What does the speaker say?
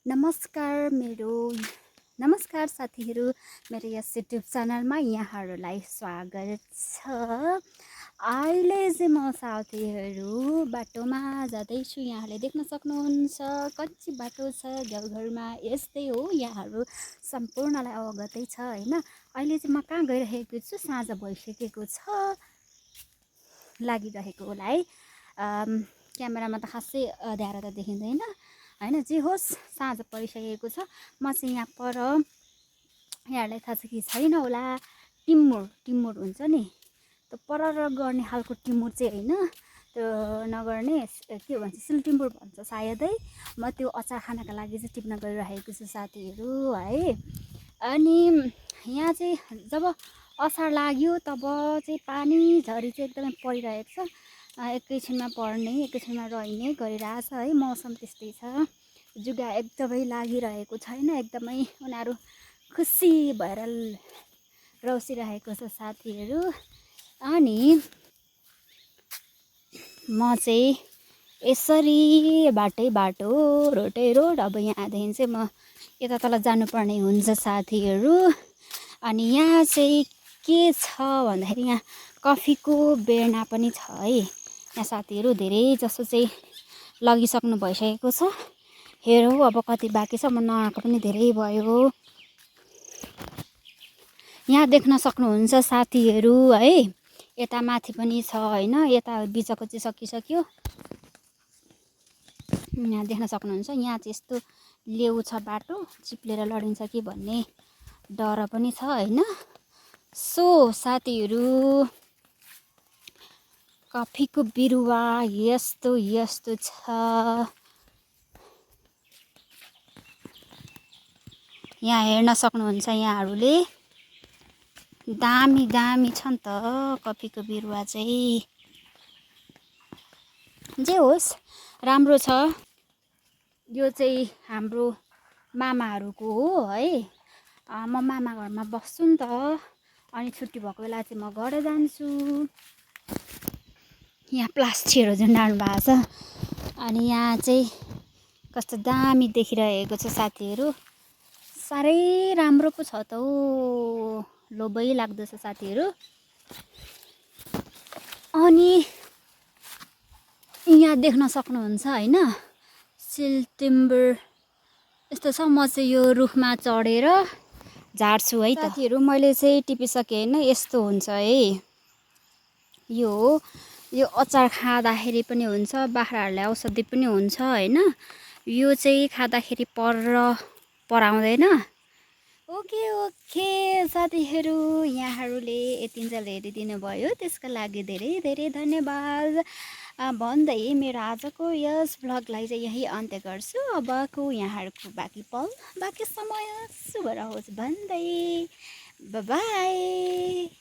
नमस्कार साथीहरू, मेरो यस युट्युब च्यानलमा यहाँहरूलाई स्वागत छ। अहिले चाहिँ म साथीहरू बाटोमा जाँदैछु। यहाँले देख्न सक्नुहुन्छ कच्ची बाटो छ गाउँघरमा, यस्तै हो। यहाँहरू सम्पूर्णलाई अवगतै छ हैन। अहिले चाहिँ म कहाँ गइरहेको छु, साँझ भइसकेको छ लागिरहेको होला है। क्यामेरामा त खासै अँध्यारो त देखिँदैन हैन। जे होस्, साँझ परिसकेको छ। म चाहिँ यहाँ पर, यहाँहरूलाई थाहा छ कि छैन होला, टिमुर हुन्छ नि, त्यो परर गर्ने खालको टिमुर चाहिँ होइन, त्यो नगर्ने के भन्छ, सिलटिमुर भन्छ सायदै। म त्यो अचार खानका लागि चाहिँ टिप्न गइरहेको छु साथीहरू है। अनि यहाँ चाहिँ जब असार लाग्यो तब चाहिँ पानी झरी चाहिँ एकदमै परिरहेको छ। एकैछिनमा पर्ने एकैछिनमा रहने गरिरहेछ है। मौसम त्यस्तै छ, जुगा एकदमै लागिरहेको छैन। एकदमै उनीहरू खुसी भएर रौसिरहेको छ साथीहरू। अनि म चाहिँ यसरी बाटो रोटै रोड, अब यहाँदेखि चाहिँ म यता तल जानुपर्ने हुन्छ साथीहरू। अनि यहाँ चाहिँ के छ भन्दाखेरि यहाँ कफीको बेर्ना पनि छ है। यहाँ साथीहरू धेरै जसो चाहिँ लगिसक्नु भइसकेको छ। हेरौँ अब कति बाँकी छ, म नआएको पनि धेरै भयो। यहाँ देख्न सक्नुहुन्छ साथीहरू है, यता माथि पनि छ होइन। यता बिचको चाहिँ सकिसक्यो। यहाँ देख्न सक्नुहुन्छ, यहाँ चाहिँ यस्तो लेउ छ, बाटो चिप्लेर लडिन्छ कि भन्ने डर पनि छ होइन। सो साथीहरू, कफीको बिरुवा यस्तो छ। यहाँ हेर्न सक्नुहुन्छ यहाँहरूले, दामी छ नि त कफीको बिरुवा चाहिँ। जे होस्, राम्रो छ। यो चाहिँ हाम्रो मामाहरूको हो है। म मामा घरमा बस्छु नि त, अनि छुट्टी भएको बेला चाहिँ म घर जान्छु। यहाँ प्लास्टिकहरू झुन्डाउनु भएको छ। अनि यहाँ चाहिँ कस्तो दामी देखिरहेको छ साथीहरू। साह्रै राम्रो पो छ त हौ, लोभै लाग्दो छ साथीहरू। अनि यहाँ देख्न सक्नुहुन्छ होइन, सिलटिम्बर यस्तो छ। म चाहिँ यो रुखमा चढेर झार्छु है त साथीहरू। मैले चाहिँ टिपिसकेँ होइन, यस्तो हुन्छ है। यो अचार खाँदाखेरि पनि हुन्छ, बाख्राहरूलाई औषधि पनि हुन्छ होइन। यो चाहिँ खाँदाखेरि पराउँदैन। ओके साथीहरू, यहाँहरूले यतिन्जेल हेरिदिनु भयो, त्यसको लागि धेरै धन्यवाद भन्दै मेरो आजको यस भ्लगलाई चाहिँ यही अन्त्य गर्छु। अबको यहाँहरूको बाँकी समय शुभ रहोस् भन्दै बाई।